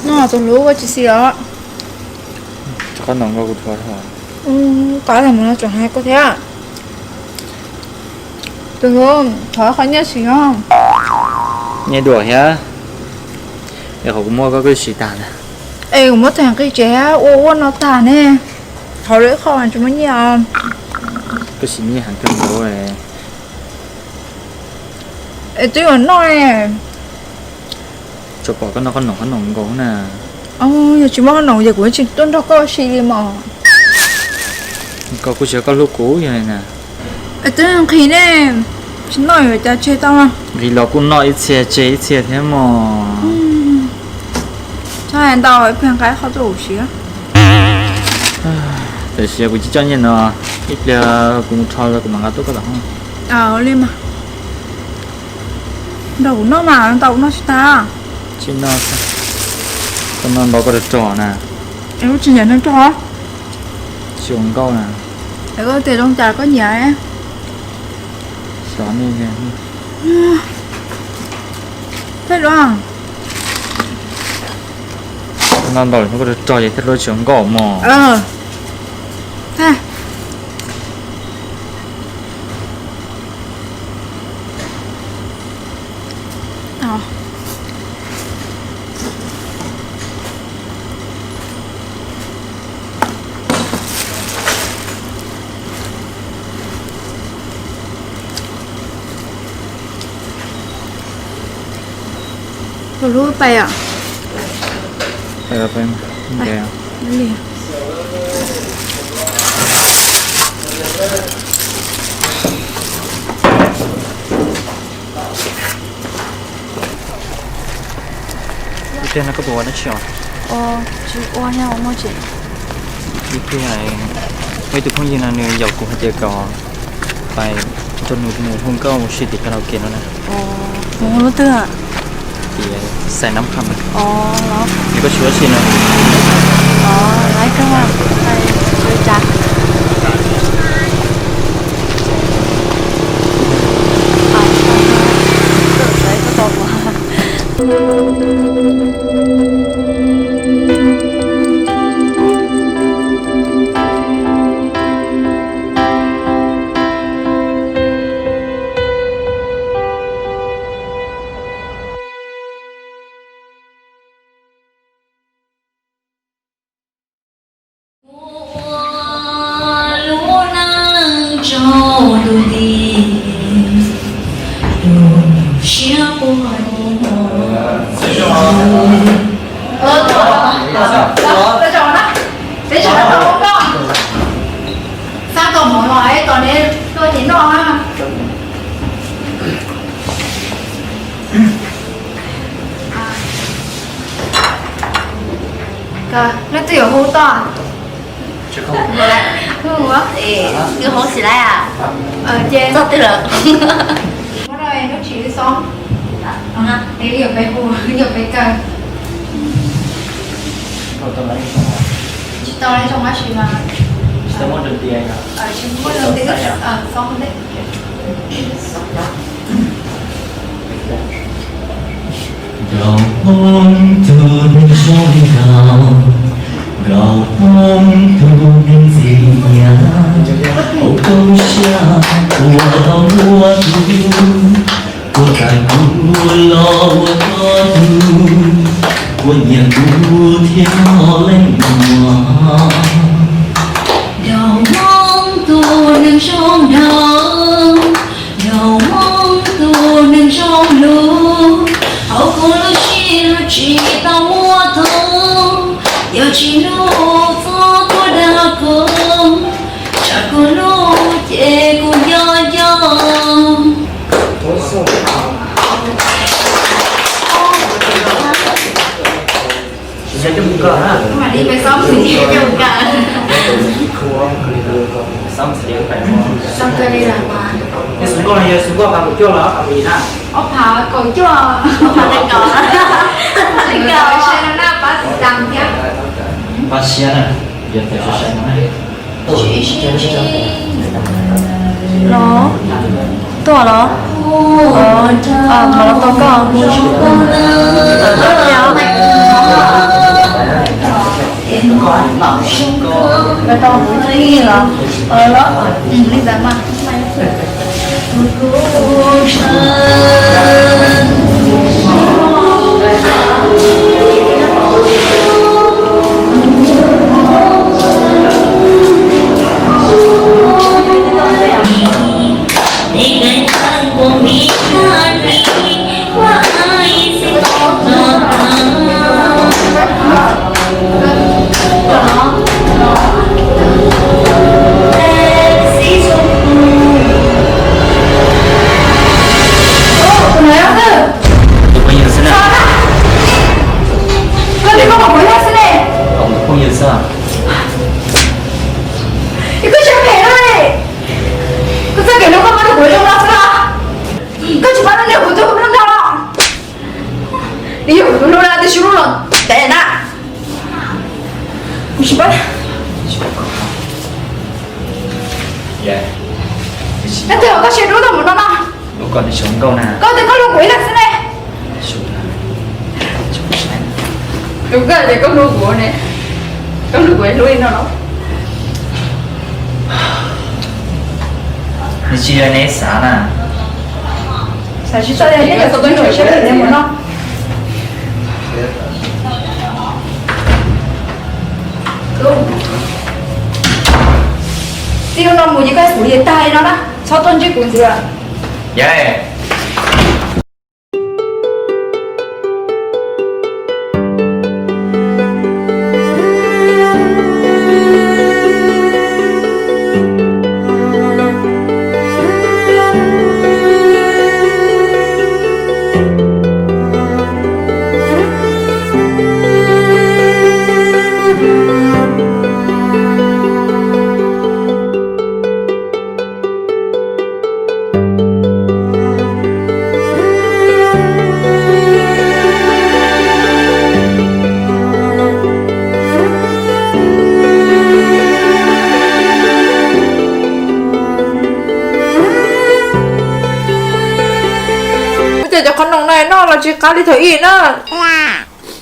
No tus hlub koj tsis xis os. Rov qab ntaus nkaus kuv dhau. Qab mus no tseem hais koj thiab. Tus hlub, thov qhov nyiaj siv os. Nyiaj dua thiab. Es qhov kuv muab koj koj siv tag ntag. Es kuv muab tag nqi tsev ua ua no tag ne. Thov lawv ib qho tsis muaj nyiaj os. Koj siv nyiaj heev kawg nkaus. Es twb yuav noj. Tsuas pom koj noj qhob noom qhob noom nkaus na. Yog tsis muaj qhob noom ces kuv tsis tuaj nrog koj ua si li mas. Koj kuj tsis yog koj hlub kuv yog li na. Es twb nqhis ne, tsis noj yuav cas tseg tau. Nqhis los kuj noj ib txhia tseg ib txhia thiab mog. Txhob hais ntau, ib pliag nqa qhov tuaj ua si. Tam sis kuv tsis coj nyiaj no, ib pliag kuv mus rho los kuv mam nqa tuaj koj tom hoob. Li mas. Nrog kuv noj mas, ntau kuv noj tsis tag. Tsis noj, koj noj ntau koj rog rog na. Es kuv tsis nyiam noj rog. Tsis ua nkauj na. Es koj tias zoo cas koj nyiam. Xyov nej. Thiab luag. Noj ntau lawm koj rog rog ces thiaj li tsis ua nkauj mog. Tus hlub pais os. Ib pliag no koj puas ua dab tsi os? Tsis ua, nyob ua muaj tsev. Ib pliag muaj ib tug phooj ywg no nws yaum kuv hais tias kom pais nrog nws mus hu nkauj ua si tim karaoke no na. Mus hu lub twg? Tim Xais Nab Kham. Yog koj tsis ua dab tsi no. Xab tos mov los es tos neb tuaj ces noj na. Leej twg yuav hu toj? Hu, hu xis laiv a? Ces txog twg lawm? Muab rau nub tsis wb xoob, es wb yuav peb hu, wb yuav peb kaw. Tsis tau zoo dab tsi mas. Tsis muaj rau tias, tsis muaj rau tias xoob ntej. Nkauj Hmoob tus neeg zoo nkauj, nkauj Hmoob tus neeg ntxim nyiam, hauv koob siab ua tau ua tus, ua tau ua los ua koj tus, ua nyiam kuv thiab leej muam. Nkauj Hmoob tus neeg zoo nkauj, nkauj Hmoob tus neeg zoo lus, hauv kuv lub siab tsis tau muaj tus, yog tsis hnub txog tuaj dag kuv, tsam kuv hlub ces kuv nco nco. Xus nkauj no yog xus nkauj phav kaum cuaj los phav kaum yim na? Ob phav kaum cuaj. Pab siab na, yog tias sai sai no na. Los, tuaj los. Mas los tau koj. Tau kuv ib los, li ntawd mas. Koj nrog koj mus kuv ib leeg xwb ne. Koj tsis phem na. Koj txoj kev hlub koj muab rau kuv zoo no xwb los? Koj tsis pab nrog kuv tus hlub nrog los? Nws yog kuv tus hlub na, twb tsis hlub los ntev na. Kuv tsis pab. Nyob twg koj siab dub tau mus no no? Koj tias koj hlub kuv ib leeg xwb ne. Tus koj tias koj hlub kuv ne, koj hlub kuv hlub li no los? Nws tsis yog neb xav na. Xav tsis txog li, neb cov tub tsis siab li neb mus no. Txij hnub no mus ces koj kuv li tag li no na, txhob tuaj ntsib kuv ntxiv lawm. Ua cas cov qhov noom no noj los tsis qab li thaum ub na.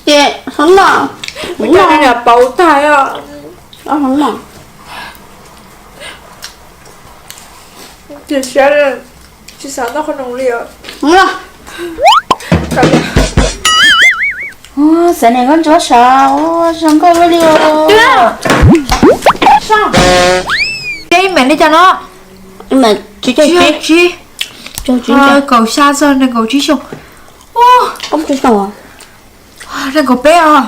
Ces hov no, ua cas nws niam pauv tag os. Hov no. Tsis xav noj qhov noom li os. Xav niam koj ntsuab sav, zoo nkauj li os. Ib meem li cas no? Tsib, kaum xya txog nees nkaum tsib xyoo. Nees nkaum peb os.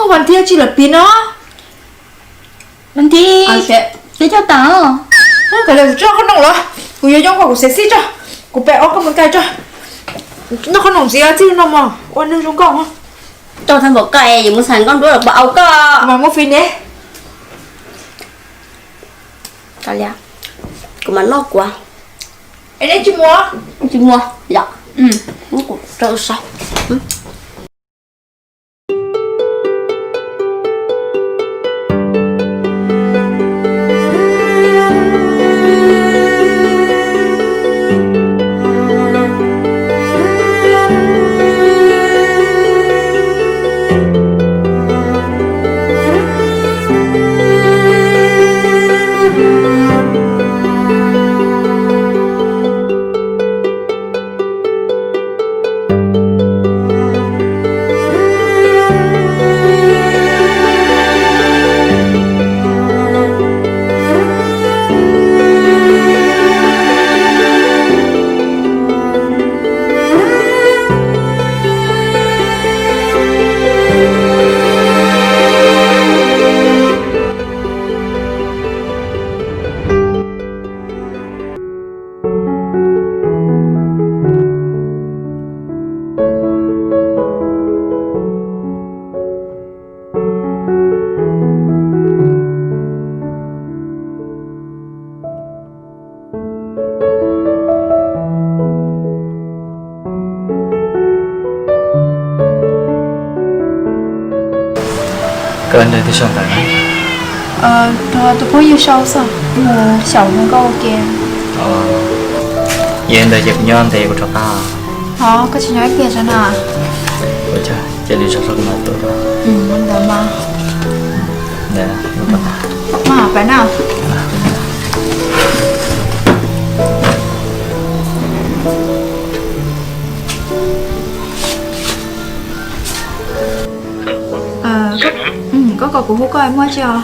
Vas thiab tsis lawm pib no. Vas thiab, tsis coj tas. Kuv tso qhov noom los, kuv yuav yoo kom kuv xev xib tso. Kuv pem ob koj mus kais tso. Noj qhov noom ntxiv txij no mog, ua neeg zoo nkauj. Tso thaj npaum koj es yuav mus xav nkauj nruab los puas au koj. Mas muaj fim ne. Kuv mam noj kuv. Es neb tsis mus? Tsis mus yom. Kuv rau saib. Koj nrog twg sau ntawv? Nrog tus phooj ywg sau xwb, mus xyaum hluas nkauj ua ke. Yog li ntawd ces kuv nyob ntev kuv rov qab. Ho koj tsis nyob ib pliag tso na. Ua cas cia li zov zov kuv mam tuaj. Ntawd mas. Pais na. Koj kom kuv hu koj muaj tsi os?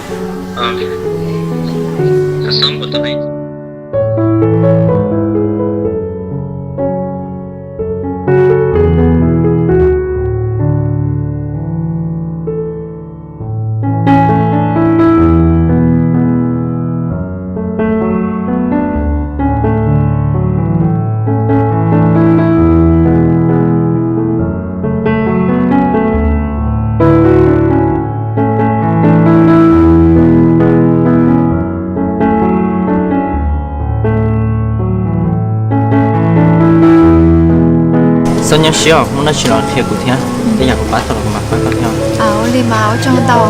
Txhob nyuaj siab, muaj dab tsi los qhia kuv thiab, tej yam kuv pab tau los kuv mam pab koj thiab. Ua li mas ua tsaug ntau.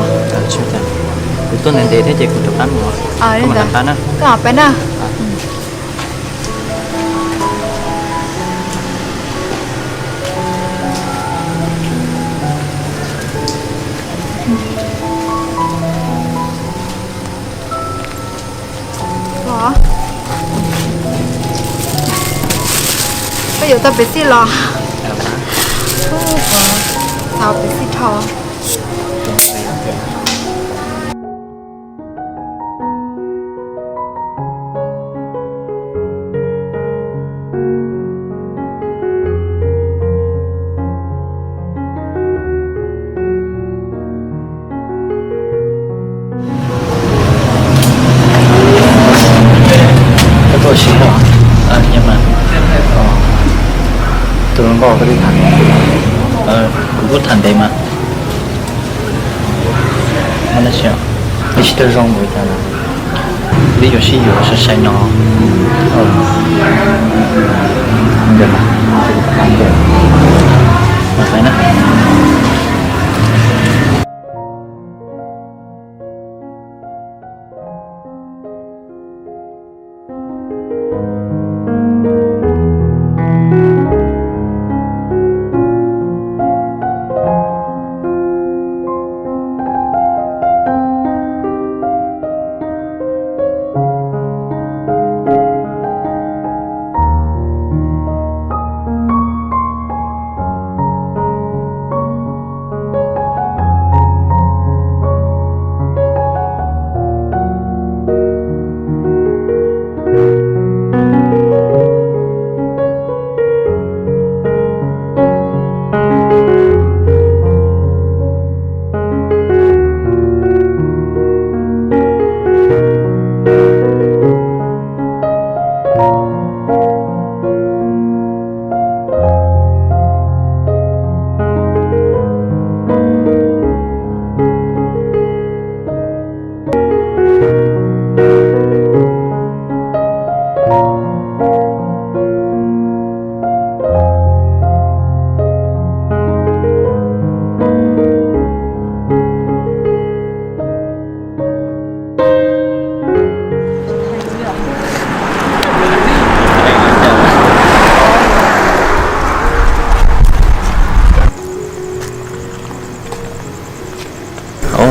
Kuv tuaj ntev ntev thiab ces kuv rov qab mus. Koj mam rov qab na. Koj mam pais na. Koj yuav tau pes xij los? Tau pes xij dhau. Koj tuaj ua si los? Tus hluas nkauj koj twb tham, kuv kuj tham ntev mas. Muaj dab tsi? Neb sib tau zoo npaum li cas na? Peb yuav sib yuav sai sai no. Mas pais na.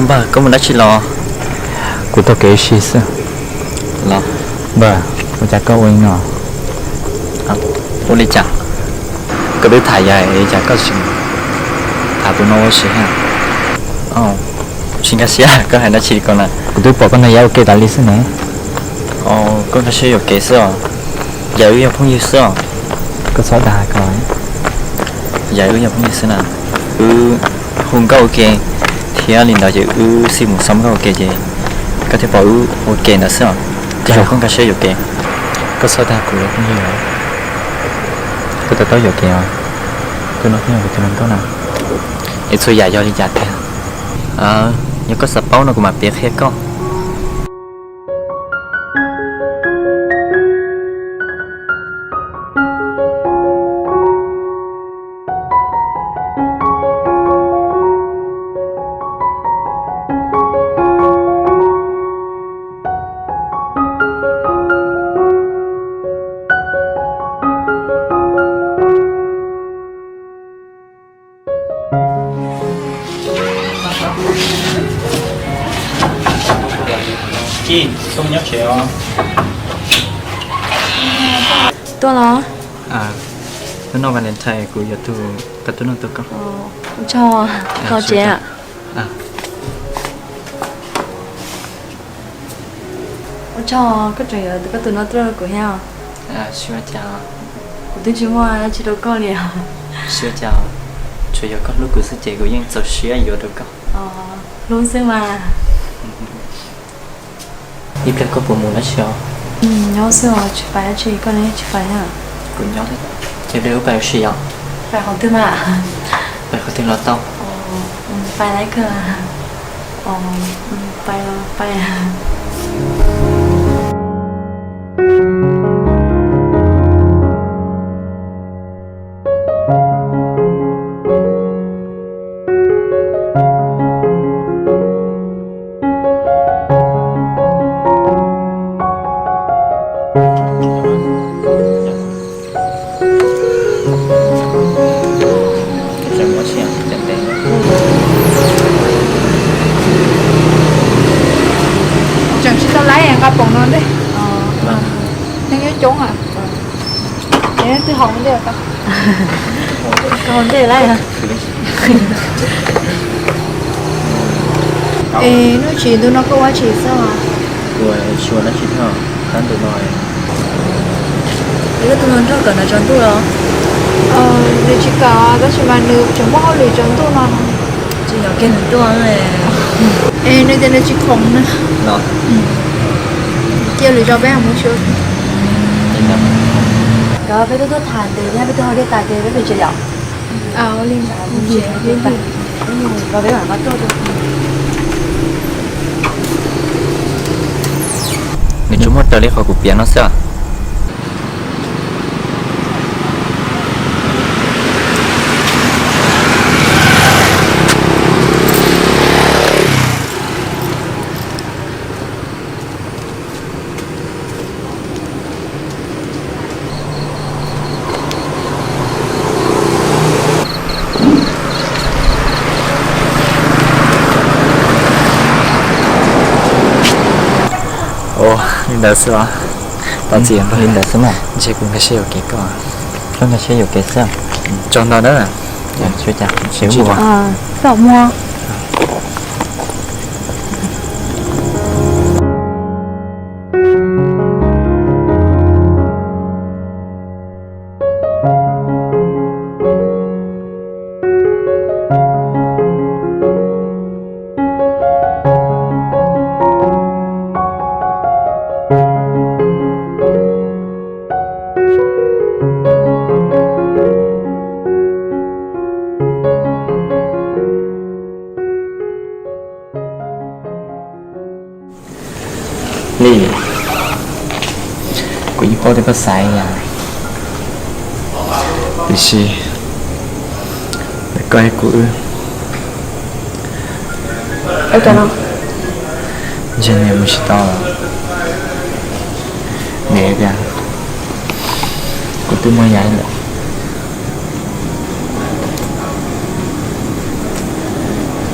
Npawg, koj mus dab tsi los? Kuv taug kev ua si xwb. Los, npawg, ua cas koj ua li no? Ua li cas? Koj twb tham yawg li cas koj tsis tham kuv no ua si thiab? Tsis nkag siab, koj hais dab tsi li ko na? Kuv twb pom koj nrog yawg ua ke tas li xwb ne. Koj nkag siab yuam kev xwb os. Yawg wb yog phooj ywg xwb os. Koj txhob dag ko. Yawg wb yog phooj ywg xwb na. Wb hu nkauj ua ke thiab li ntawd ces wb xij mus xab nkauj ua ke ces koj thiaj pom wb ua ke ntawd xwb os. Ces koj nkag siab yuam kev. Koj txhob dag kuv los phooj ywg os. Koj to taub yuam kev os. Koj no pheej yog kuv tus hluas nkauj na. Es txhua yam yog li cas tiag? Yog koj xav paub no kuv mam piav qhia koj. Tuaj los? Hnub no Valentine kuv yuav tus koj tuaj noj tus koj. Ua tsaug, los tsev. Ua tsaug, koj tseem yuav tus koj tus no tuaj rau kuv thiab. Kuv twb tsis muaj dab tsi rau koj li os. Tsis ua cas, tsuas yog koj hlub kuv xwb ces kuv yeej txaus siab yuav rau koj. Hlub xwb mas. Ib pliag koj puas mus dab tsi os? Nyob xwb os, tsis pais dab tsi, koj ne tsis pais na? Kuv nyob thiab. Ces pliag wb pais ua si os. Pais qhov twg mas? Pais qhov twg los tau. Pais lawm kawg. Pais los pais. Tseem tsis tau laib nqa poom no ntej. Neeg nyob coob a. Es twb haus ntej tau. Haus ntej lawm. Es Nuj Tsis, ntu no koj ua dab tsi xwb? Kuv tsis ua dab tsi thiab, tab ntu no. Es koj tus hluas nraug kawm ntawv tsaus ntuj los? Nws tsis kawm, tab sis mas nws tseem muaj hauj lwm tsaus ntuj no. Tsis nyob kiag nws tuaj. Es nws tias nws tsis khoom na. Cia lwm zaus peb mam mus xyuas. Nkawd peb tuaj tuaj tham ntev thiab, peb tuaj haus dej tas ces peb pem tsev yom. Nws tsuas muaj raws li qhov kuv piav no xwb. Ua li ntawd xwb os. Tau txiv, li ntawd xwb mas. Ntshe kuv nkag siab yuam kev koj. Koj nkag siab yuam kev xwb. Tsaug ntau na. Txom muag. Li, kuv yeej paub tias koj xav li cas, tiam sis koj thiab kuv wb, ntshe nws mus tsis tau. Nws tias kuv twb muaj yam lawm,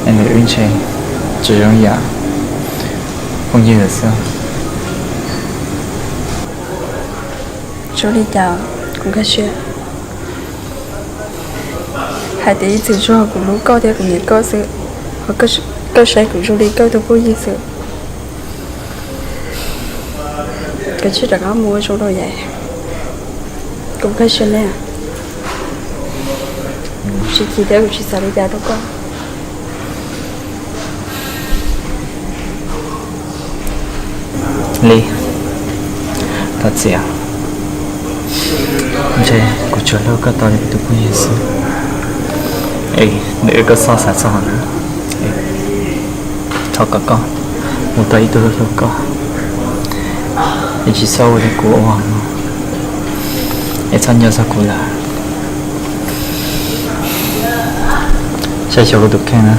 es nws wb ntshe tsuas zoo yam phooj ywg lawm xwb. Tsis ua li cas, kuv nkag siab hais tias ib txwm tsuas yog kuv hlub koj thiab kuv nyiam koj xwb, koj saib kuv zoo li koj tus phooj ywg xwb. Kav tsij rov qab mus ua zoo rau yam, kuv nkag siab ne. Tsis chim thiab kuv tsis xav li cas rau koj. Li, thov txim, ntshe kuv tsuas hlub koj tau li tus phooj ywg xwb. Es nws wb koj txhob xav txog na. Thov kom koj mus tau ib tug hlub koj, es tsis txhob ua li kuv ua no, es txhob nco txog kuv lawm. Saib xyuas kuv tus kheej na.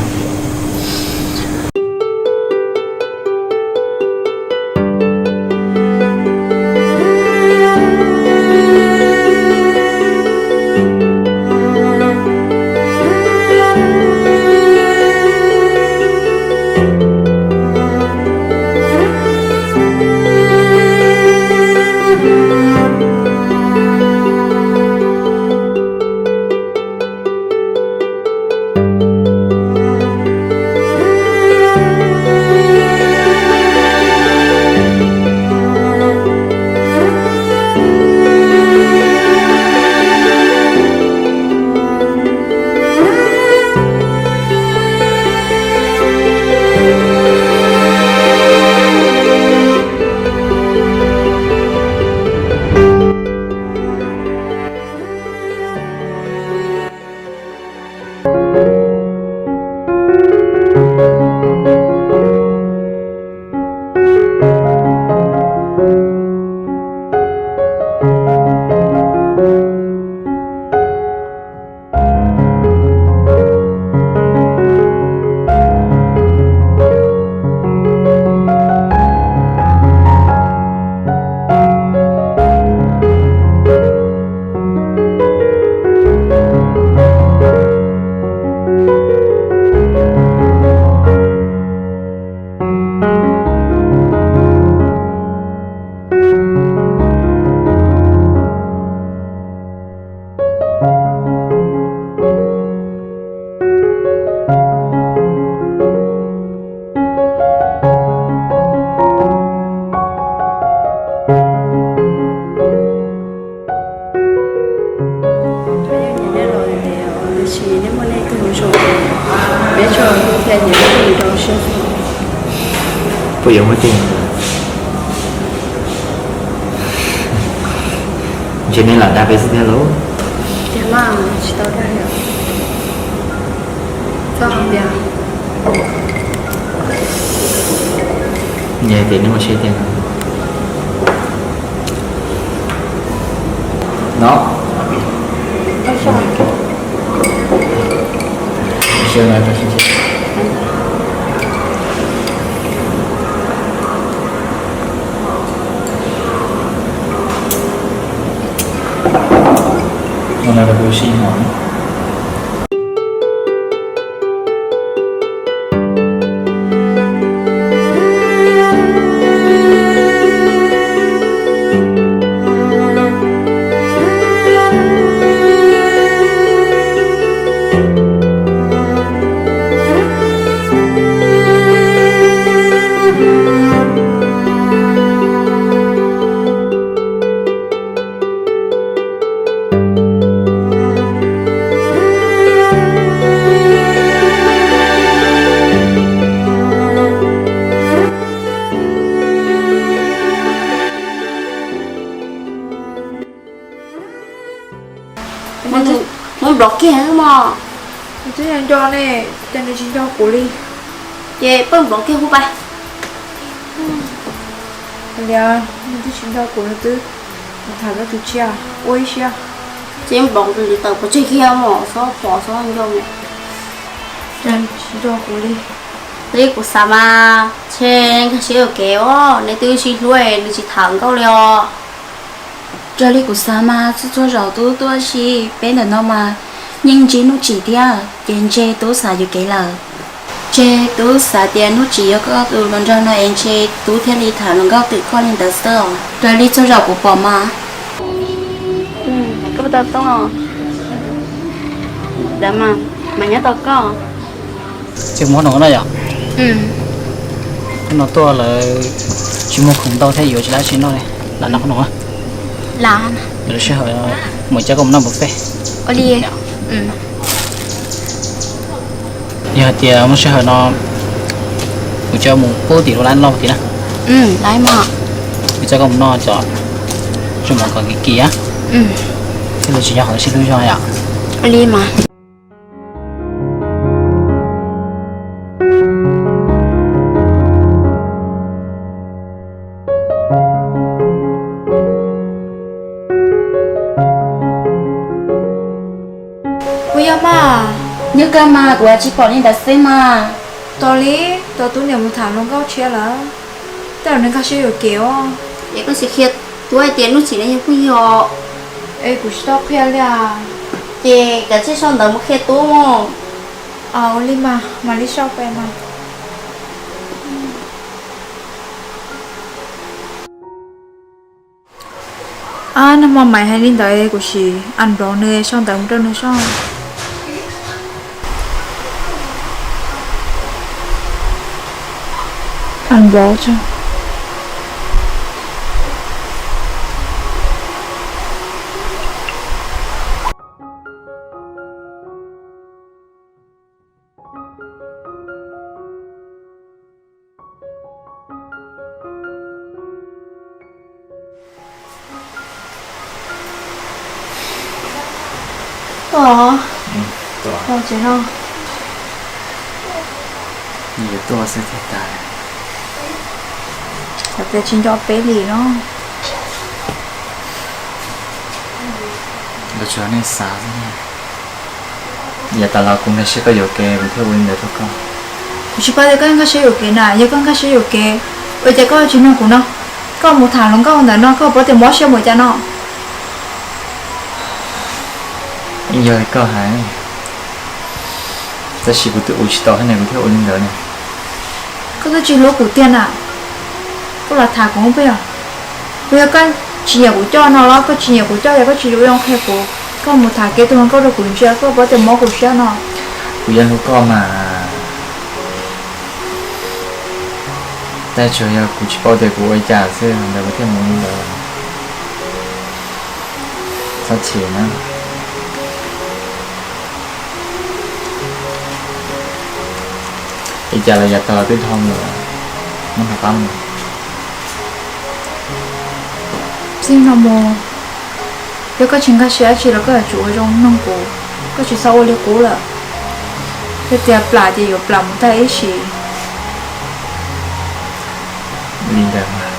Peb tso thiaj ces peb rau siab. Puas yuav muaj tiag? Ntshe nej lam dag peb xwb thiab lauj. Tiag mas tsis tau dag li. Txhob hais tias, yog tias nej muaj siab tiag no. Muab nplov kiag mog. Nws twb nco ne, cas nws tsis nco kuv li. Ces pheej nplov kiag hu pais. Lias, nws twb tsis nco kuv, nws twb mus tham lwm tus tshiab, ua ib siab. Ces nplov nws tawm pov tseg kiag mog, xob pom xob nco. Cas nws tsis nco kuv li. Li kuv xav mas ntshe nkag siab yuam kev os, nws twb sib hlub nws tsis tham nkauj li os. Raws li kuv xav mas txhua txhua zaus tub tuaj si peb ntawm no mas yeej ntsib Nuj Tsim thiab, ces ntshe tub xav yuam kev lawm. Ntshe tub xav tias Nuj Tsim yog koj tus hluas nraug no es ntshe tub thiaj li tham hluas nkauj twm koj li ntawd xwb os. Raws li txhua zaus kuv pom mas. Koj puas tau toob os? Ntawd mas, mas nyob tau koj. Ces muab no na yom. Hnub no tuaj lawv tsis muag khoom ntau thiab yuav tsis dab tsi noj li, lam noj qhov no. Lam. Lwm lub sij hawm mus coj koj mus noj buffet. Ua li. Yog hais tias muaj sij hawm no kuv coj mus pub tim lub lab loj tid na. Kuv coj koj mus noj cov zoo mov kom kim kim thiab. Thiaj li tsis nyob qhov sib hlub zog yom. Ua li mas. Kuv yog mas. Yog koj mas, kuv tsis pom li ntawd xwb mas. Tos li, tos tub niam mus tham hluas nkauj tshiab lawm, tej zaum nws nkag siab yuam kev os. Es koj sim qhia tub hais tias Nuj Tsim no yog phooj ywg. Es kuv tsis tau qhia li as. Ces kav tsij sau ntawv mus qhia tub mog. Ua li mas, mam li sau pem mas. Ab, nag hmo Maiv hais li ntawd kuv sim a nplov nws sau ntawv mus rau nws soj. A nplov tso. Tuaj, tuaj tsev no. Yuav tuaj xwb thiaj tag. Xav tias tsis nco peb li no. Nkauj tsuag nej xav xwb. Yav tas los kuv nkag siab koj yuam kev kuv thiaj ua li ntawd rau koj. Kuv tsis paub tias koj nkag siab yuam kev na, yog koj nkag siab yuam kev, ua cas koj tsis nug kuv no? Koj mus tham hluas nkauj ntawm no koj paub tias mob siab mus cas no? Yog li koj hais, tab sis kuv twb ua tsis tau thiab ne kuv thiaj ua li ntawd ne. Koj twb tsis hlub kuv tiag na, koj los tham kuv peb os. Kuv yog koj tsis nyiam kuv coj no los koj tsis nyiam kuv coj, yog koj tsis zoo qhia kuv, koj mus tham kev tus hluas nkauj rau kuv ntsia koj paub tias mob kuv siab no. Kuv yeej hlub koj mas, tab sis yog kuv tsis paub tias kuv ua li cas xwb ntawd kuv thiaj mus li ntawd. Txhob chim na. Li cas los yav tas los twb dhau mus, muab rov qab mus. Txij no mus, yog koj tsis nkag siab dab tsi los koj yuav tsum ua zoo mloog kuv, koj tsis txhob ua li qub lawm. Yog tias plam ces yuav plam mus tag ib sim. Li ntawd mas,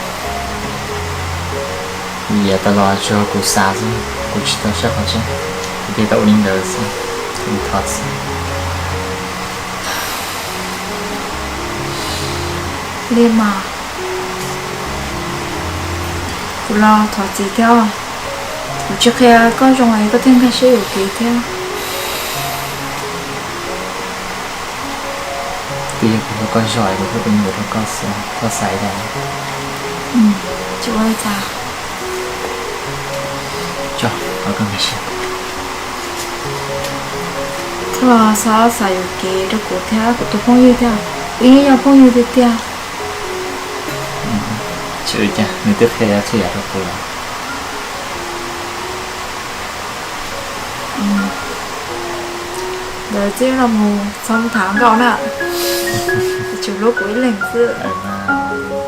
yav tas los tsuas yog kuv xav xwb, kuv tsis tau saib qhov tseeb, kuv thiaj tau ua li ntawd xwb, kuv thov txim. Li mas, kuv los thov txim thiab os. Kuv tsis qhia koj zoo es koj thiaj nkag siab yuav kev thiab. Twb yog kuv hlub koj zog es kuv thiaj ua li ntawd rau koj xwb, koj xav li cas? Tsis ua li cas. Tso, koj nkag siab. Koj los xav xav yuam kev rau kuv thiab kuv tus phooj ywg thiab, wb yeej yog phooj ywg tiag tiag. Tsis ua cas, nws twb qhia txhua yam rau kuv lawm. Ntawd txij no mus txhob mus tham nkauj na, tsum hlub kuv ib leeg xwb.